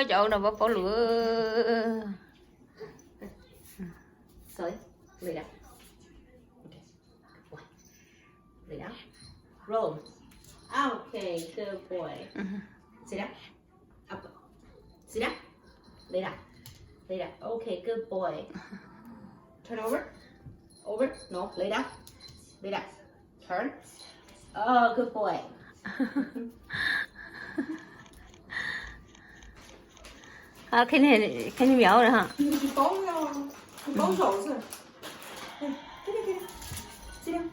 Cov no paub paub lus. Sorry. Lay down. Okay. Good boy. Lay down. Roll. Okay, good boy. Sit down. Up. Sit down. Lay down. Lay down. Okay, good boy. Turn over. Over. No, lay down. Lay down. Turn. Oh, good boy. Khib niag miav na ha. Tsis paub, tsis paub zaum xwb. Sit down.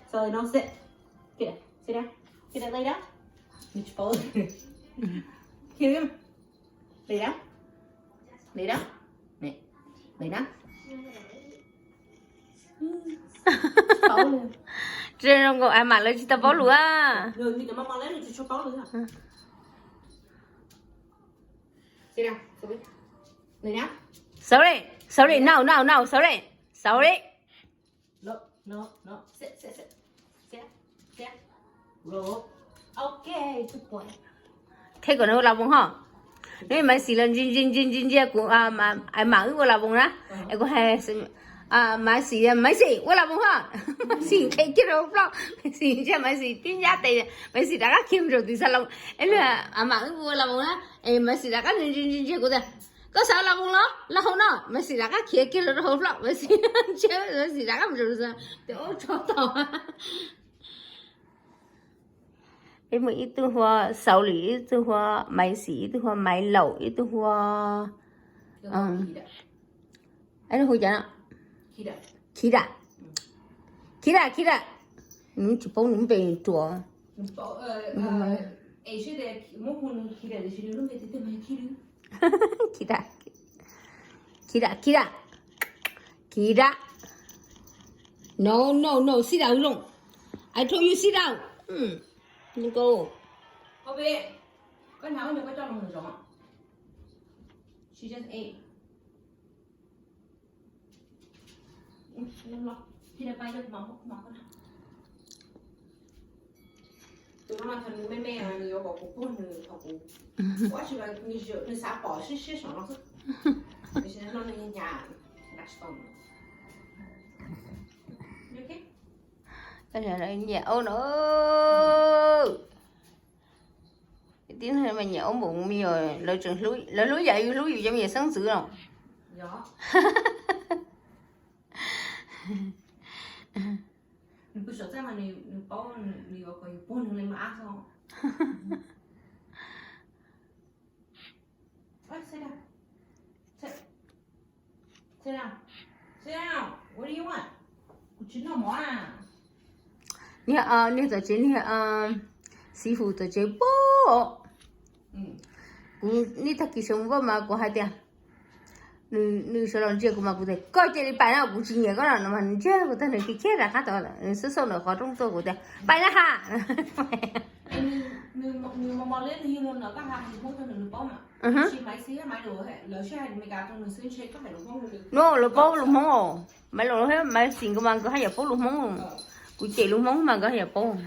Sit down. Sit down. Sit down. Lay down. Nws tsis paub. Lay down. Lay down. Lay down. Tsis zoo nkaus, a mam lawv tsis tau paub lus a. Sorry, sorry, no, no, no, sorry, sorry. Thib kom nws ua las voos ho. Nws Maiv Xis los ntsia ntsia ntsia ntsia ntsia kuv, mam wb ua las voos na. Es kuv hais Maiv Xis, Maiv Xis ua las voos ho. Maiv Xis nqhis kiag rau hauv ploj, Maiv Xis ntsia, Maiv Xis tib ncab tes, Maiv Xis rov qab khiav mus rau tim xav loos. Es nws, mam wb ua las voos na. Es Maiv Xis rov qab ntsia ntsia ntsia kuv tias, koj xav ua las voos los? Los hauv no. Maiv Xis rov qab khiav kiag rau hauv ploj, Maiv Xis ntsia, Maiv Xis rov qab mus rau tim ub tso tau. Peb muaj ib tug hu ua Xauv Lis, ib tug hu ua Maiv Xis, ib tug hu ua Maiv Laus, ib tug hu ua, hu cas no? Khiv dam, khiv dam, khiv dam, khiv dam. Nws tsis paub nws npe ruam. Khiv dam, khiv dam, khiv dam, khiv dam. No, no, no, sit down, Long. I told you sit down. Go. She just ate. Tus no mas thaum nws me me nws yuav kom kuv puag nws thaum kuv, ua tsis los nws xav pom siab siab saum no xwb. Tiam sis no nws hnyav hnyav, nqa tsis tau. Nyiam aub no. Tib neeg mas nyiam aub npaum me nyuam, lawv tseem hlub, lawv hlub yam yus hlub yus cov me nyuam xeeb ntxwv no. Nws pw saum txaj mas nws paub nws yuav kom yus puag nws li mas ab xwb. Sit down. Sit down. Sit down. What do you want? Kuv tsis noj mov na. Niag, niag tom tsev, niag xib fwb tom tsev pab. Kuv niaj tag kis sawv mus vaj mas kuv hais tias, nws sawv los ntsia kuv mas kuv tias koj cia li pais na, kuv tsis nyiam koj no mas nws ntsia kuv tag nws khiav khiav rov qab tod, nws xauj xauj ntawm qhov rooj tuaj kuv tias pais na ha. Nws mos mos li nws yug los ntawm koj hais lus Hmoob rau nws, nws paub mas. Tab sis Maiv Xis thiab Maiv Laus lawv sib hais lus Meskas rau nws xwb, ntshe koj hais lus Hmoob rau nws. No, lawv paub lus Hmoob os. Maiv Laus thiab Maiv Xis nkawd mas nkawd haj yam paub lus Hmoob. Kuv cem lus Hmoob mas nkawd haj yam paub.